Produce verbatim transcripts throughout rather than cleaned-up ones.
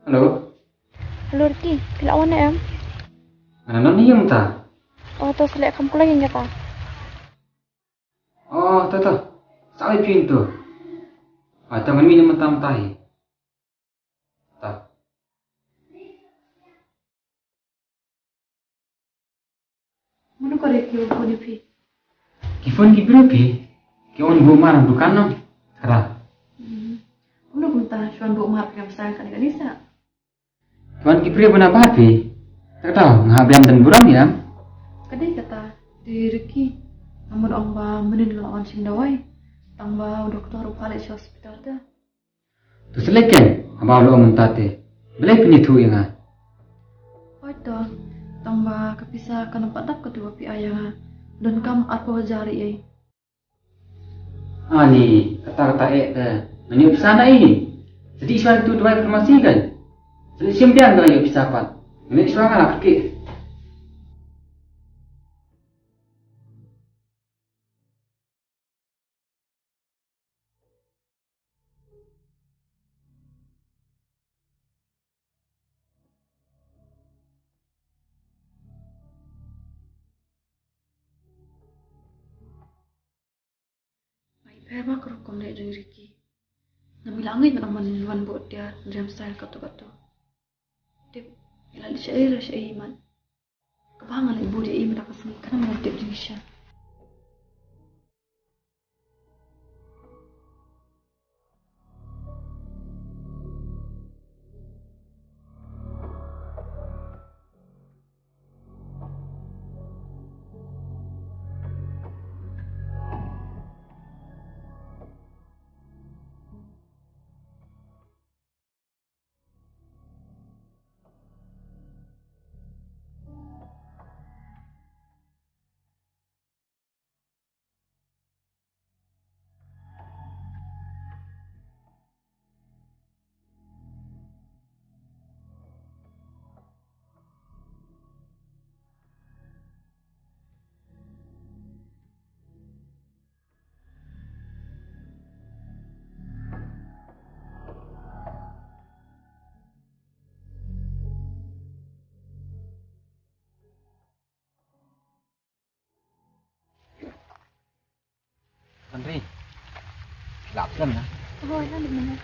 Hello. Hello Ricky, phi la wan em? Nga la wan ïa mynta. Oh, to sa leh kham kulai ïa kata. Oh, to to. Sa leh phi to. Ah, to ngan mih na mynta mynta hi. Ta. Mano ka re ki phone ïa phi? Ki phone ki briew phi. Ki wan buh mar dukan no. Kara. Hmm. Mano kumta shuwa buh mar phi kam sa kane kane sa. Ki wan ki briew na ba phi. Tak tau nga biang dan burom ya. Ka dei kata, dei Ricky. Nga mut ong ba mynnin nga la wan shim dawai. Tang ba u doktor u phah leit sha hospital te. To sa leit kein, haba u la ong mynta te. Balei phin ïathuh ïa nga? Hooid to, tang ba ka pisa kan ym pat dap katu ba phi ai ïa nga. Donkam arphew hajar ïa. Ani, kata kata eh te. Ngan ïoh pisa na ei? Sa dih shuwa tu dawai pharmacy kein. Sa leit shim biang te ngan ïoh pisa pat. Ngan ïoh shuwa nga la pyrkhat. Ai pher ba ka rukom leh ring Ricky. Ngam ïa la ngeit ban ong ban wan buh tiar ndrem style kato kato. Tip, ïa la leit shaei la shaei mat. Kaba nga leit bud ïa i mynta ka sngi khnang ban tip jingshisha. Henry, lap kan na. Oh, ina di mana?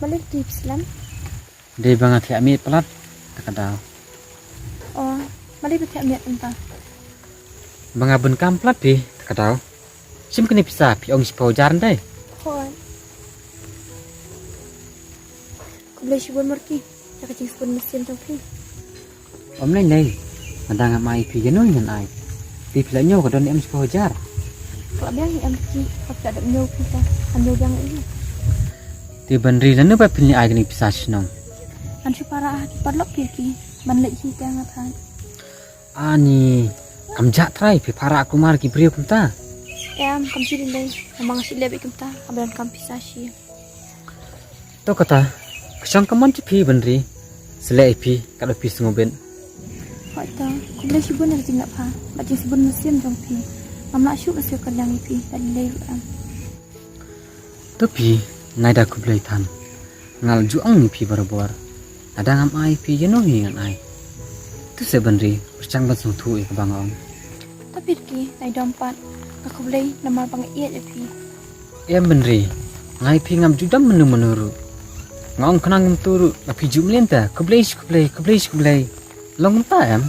Balei phi slem? Dei ba nga thiah miet palat, ta ka daw. Oh, balei phi thiah miet mynta? Ba nga bun kam palat phi, ta ka daw. Shim kane pisa phi ong shiphew hajar ndai. Hooid. Khublei shibun Morki ïa ka jingsbun mynsiem jong phi. Ym lei lei. Nga dang ngam ai phi ïa no ngan ai. Te phi la ñiew ka don em shiphew hajar. Ka la biang em ki, ka phi la dep ñiew phi ta. Ngan ñiew biang ïa. Te Banri lano ba phin ai kane pisa shnong. Ngan shu para ha ki paralok ki ki ban leit hi te nga thain. Ani, kam jah trai phi para kumar ki briew kumta. Em, kam shu dei lei. Namar nga shu leh beit kumta, ka biang kam pisa shi. To kata, ka shong ka mon jong phi Banri, sa leh ïa phi katba phi sngewbit. Hooid to, khublei shibun ïa ka jingleh bha bad jingsbun mynsiem jong phi. Ngam lah shuh ban siew kylliang ïa phi, lada lei ruh em. To phi, nga ai da khublei than. Nga la ju ong ïa phi barabor. Lada ngam ai phi ïa no hi ngan ai. To se Banri, pyrshang ban sngewthuh ïa kaba nga ong. To phi Riki, nai dom pat. Nga khublei namar ba nga ïeit ïa phi. Em Banri, nga ïa phi ngam ju dom mynno mynno ruh. Nga ong khnang kumto ruh, la phi ju mlien ta, khublei shi khublei, khublei shi khublei. Long kumta em?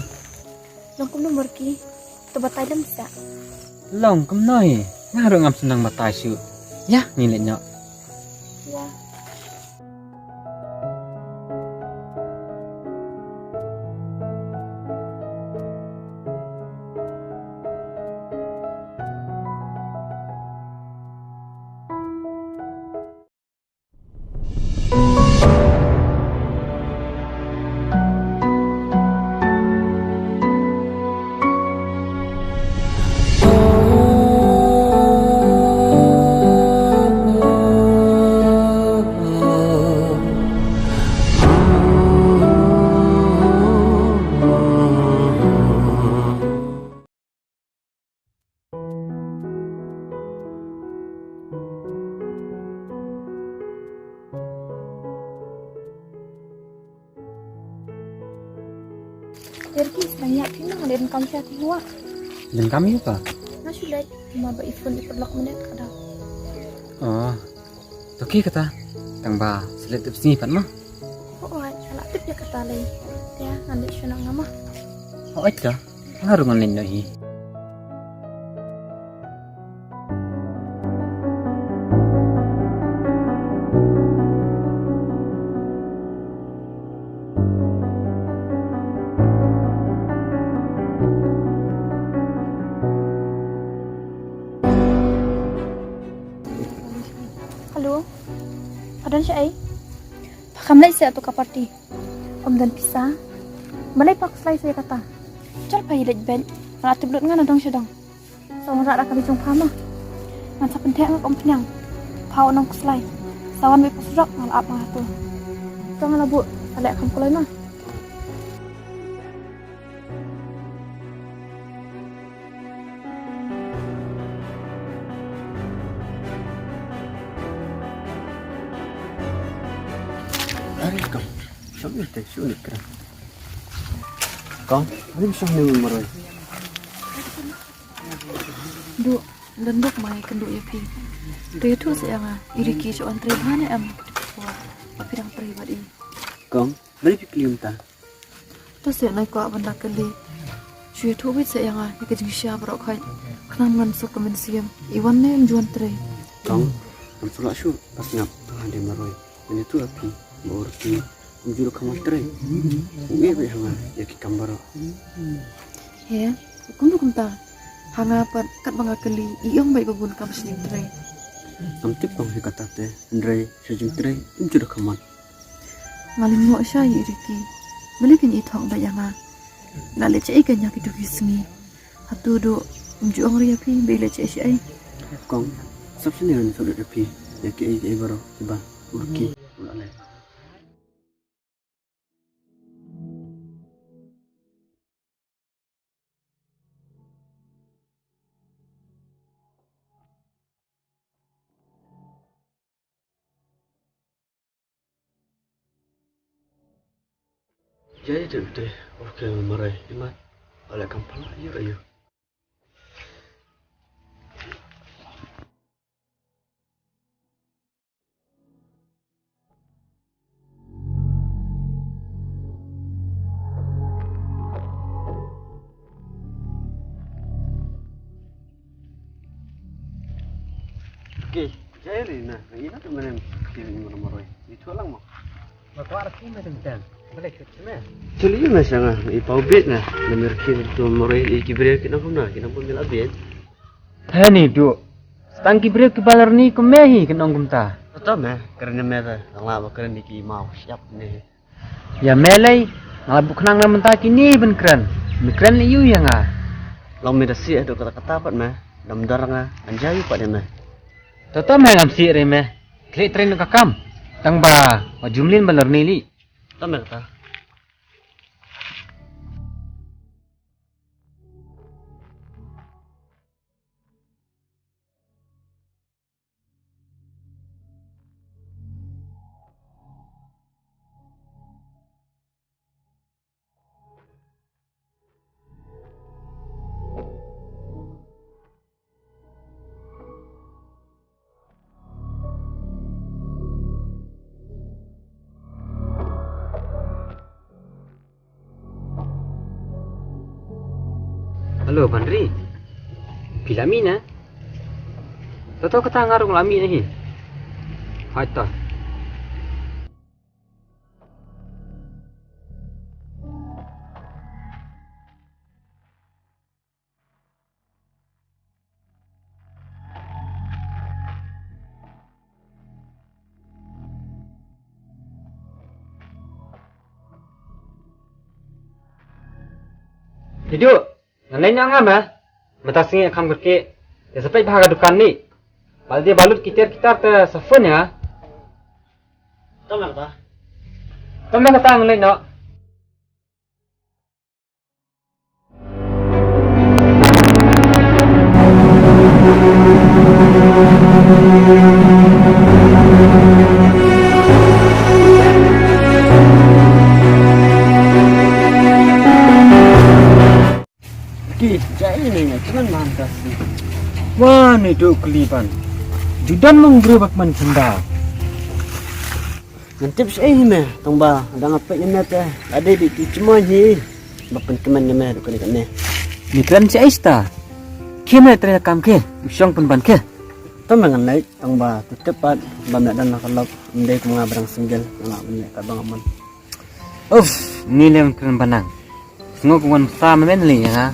Long kumno Morki, to batai lem sa. Long kumno hi, nga ruh ngam sngewbha batai shuh. Ïa, ngin leit noh. Ïa. Derki, sdang ïa phi ma, nga dei kam sha ti huwa. Dang kam ïa ka? Nga shu leit, ma ba i phone i padlock mynne ka dau. Oh. To ki kata, tang ba sa leit tip sngi pat ma. Hooid, ka la tip ïa kata lei. Ïa, ngan leit shu na nga ma. Hooid to, nga ruh ngan leit noh hi. Hello. Pha don shaei? Pha kham leit seh ha tu ka party? Ym don pisa. Balei pha khuslai seh ïa kata? Chal pha ïaleit beit. Nga la tip lut ngan na dong sha dong. Sa wan rah da ka lei jong pha ma. Ngan sa pyntheh nga kum pynïang. Pha u nongkhuslai. Sa wan beit pha surok nga la ap nga ha tu. To nga la buh. Sa leh kham kloi ma. Are kong, shong ïa te shu nik kra. Kong, are shong ne maroi. Duh, don duk mai kynduh ïa phi. Te ïathuh seh ïa nga, i Ricky shu wan trei bha ne em? Wa, ba phi dang trei bad i. Kong, balei phi kylli kumta? To seh nai kwah ban da kylli. Shu ïathuh beit seh ïa nga ïa ka jingshisha baroh khoit. Khnang ngan suk ka mynsiem. I wan ne ym ju wan trei? Kong, ngam sngewlah shuh ba sngap to ha dei maroi. Ngan ïathuh ha phi ba u Ricky um ju da kham wan trei. U ïeh beit ha nga ïa ki kam baroh. He, kumno kumta? Ha nga pat katba nga kylli i ong beit ba bun kam sha jingtrei. Ngam tip kong hi kata te, hynrei sha jingtrei um ju da kham wan. Nga lyngngoh shai ïa i Ricky. Balei kein i thok beit ïa nga? La leh shaei kein ïa kito ki sngi? Hato duh um ju ong re ïa phi ba i leh shaei shaei? Kong, sap shane ngan ïathuh lut ïa phi ïa kiei kiei baroh kiba u Ricky u la leh. Jai jai te, okay, marai, imat, ala kam pala, ayo, ayo. Okay, jai ri na, ina tu menem kiri ni mana maroi. Itu lang mo. Ba kwah raki me teng teng. Boleh kit me. Chuli me sanga, i pau bit na, na mer kiri tu maroi, i ki briew ki nang kumna, ki nang pun mila bit. He ni du. Stang ki briew ki balar ni kum me hi kin ong kumta. Betul me, keren me ta. Lang la ba keren ni ki mau siap ni. Ïa me lei, nga la buh khnang na mynta kine ban kren. Me kren lei ïu ïa nga. Long me da sih dok kata kata pat me. Dam dar nga, anja ïu pat ïa me. Toto me ngam sih re me. Klik tren ka kam. Tang ba, wa jumlin ba lor ni li. Toto me kata. Hello, Bandri. Phi la mih na? To to kata nga ruh la mih na hi. Hai to. Idu, ngan leit noh nga ma. Mynta sngi kham kyrkieh. Te sa peit bha ka dukan ni. Bad lada balut ki tiar ki tar te sa phone ïa nga. Tang kata. Tang kata ngan leit noh. Jai ni ne, kiman man ka si. Wa ni du kli ban. Judan mong gru bak man khinda. Ngan tip shi ei hi me, tang ba dang apek ni me te. Ade bi ti chimo hi. Ba pen kiman ni me du kani kani. Ni klan shi ei sta. Ki me tre kam ke, shong pen ban ke. Tang ba ngan lai, tang ba tu tip pat ba me dan la kalok. Ndai kum nga barang single, nga la men ka bang aman. Uf, ni lem kren banang. Sngo ku wan sa men li ya nga.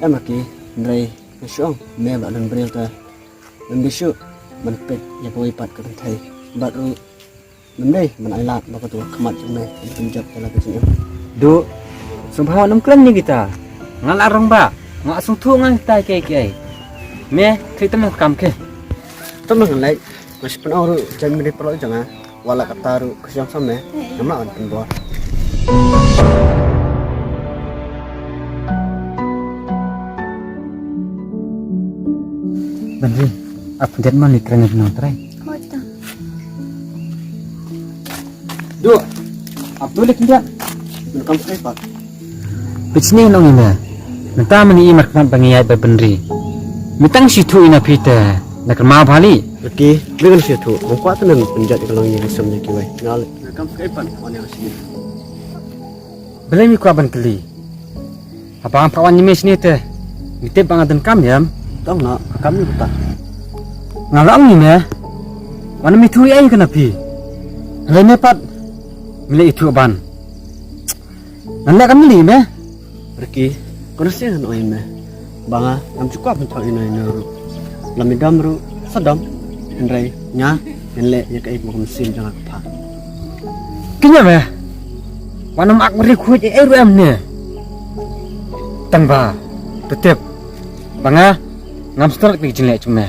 Em aki, ndrei, nashong, me ba dan bril ta. Em bisu, ban pek, ya poi pat ka thai. Bat ru, ban dei, ban ai lat, ba ka tu khamat jong me, ban pynjot ka la ka jingim. Du, sum ha nam klan ni kita. Nga la rong ba, nga sung thu ngan kita ke ke. Me, thai tam kam ke. Tam ngan lai, mas pen ru, jan me di perlu jong nga. Wala kata ru ka shong sam ne, ngam lah ban pynbor. Ban ri, ap det man li treng nong trai. Hoi ta. Du, ap du li kyndiat. Ban kam kai pat. Pit sini nong ina. Nta mani i marknat bangi ai ba ban ri. Mitang shi thu ina pita. Na kerma bali. Laki, bingan shi thu. Mengkwa tenan penjat ka long ina som nya kiwai. Ngal. Kam kai pan wan ïa sini. Belai mi kwah ban kylli. Haba nga phah wan ïa me shane te. Mi tip ba nga donkam ïa me. Tang na, kam ni kata. Nga la ong ïa me. Wan mi thu ïa ka na phi. Lei me pat. Mi lei thu ban. Ngan leh kam ni me. Ricky, kona sien ngan ong ïa me. Ba nga ngam ju kwah ban thoh ïa no ïa no ruh. Lada mi dom ruh, sa dom. Hynrei nga ngan leh ïa kaei kaba ka mynsiem jong nga ka phah. Kynja me. Wan ym ak ri khuid ei ei ruh em ne. Tang ba, to tip. Ba nga ngam sngewtynnat ïa ka jingleh jong me.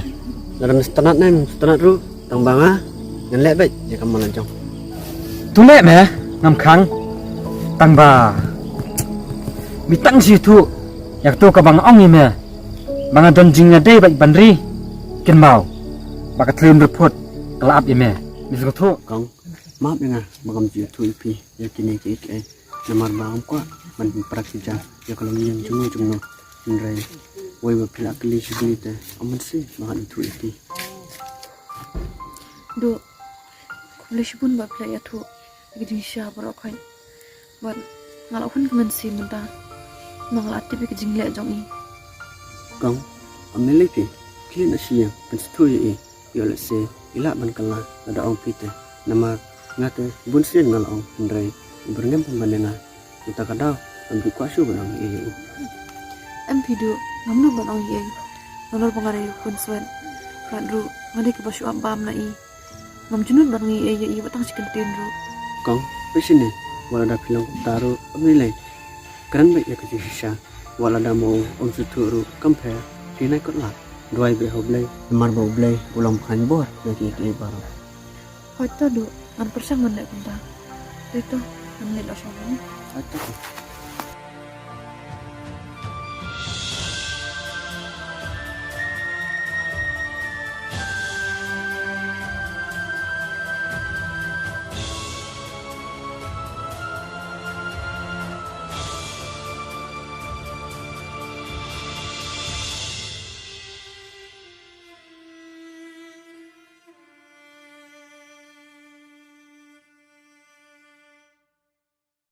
Lada me sngewtynnat ne, me sngewtynnat ruh. Tang ba nga ngan leh beit ïa ka mon la jong. To leh me, ngam khang. Tang ba mi tang shi thu ïa kato kaba nga ong ïa me. Ba nga don jingïadei beit ban ri. Kynmaw ba ka thliem ryphut ka la ap ïa me. Mi sngewthuh. Kong, map ïa nga ba ngam ju ïathuh ïa phi ïa kine kiei kiei. Namar ba ngam kwah ban pynpra ki ja ïa ka longïing jong no jong no. Hynrei wei ba phi la kylli sha kine te, ym mynsiem ba ngan ïathuh ïa phi. Duh, khublei shibun ba phi la ïathuh ïa ki jingshisha baroh khoit. Bad nga la hun ka mynsiem mynta. Nga la tip ïa ka jingleh jong i. Kong, ym lei lei phi, khie na shi ïing, pynsngewthuh ïa i. Ïoh lehse i lah ban kylla lada ong phi te. Namar nga te bun sien nga la ong, hynrei i byrngem pynban ïa nga. Mynta ka daw ngam ju kwah shuh ban ong ei ei ïa u. Em phi Duh, ngam nud ban ong ei ei. Nalor ba nga dei u khun swet, bad ruh nga dei kaba shu ap bam na i. Ngam ju nud ban ong ei ei ïa i wat tang shi kyntien ruh. Kong, phi shane, wat lada phi long kumta ruh ym lei lei. Kren beit ïa ka jingshisha. Wat lada ma u um sngewthuh ruh kam pher. Phi nai kot lad. Duwai beit ha U Blei. Namar ba U Blei u long ba kheiñ bor ïa kiei kiei baroh. Hooid to Duh, ngan pyrshang ban leh kumta. Te to, ngan leit noh sha u. Hooid to.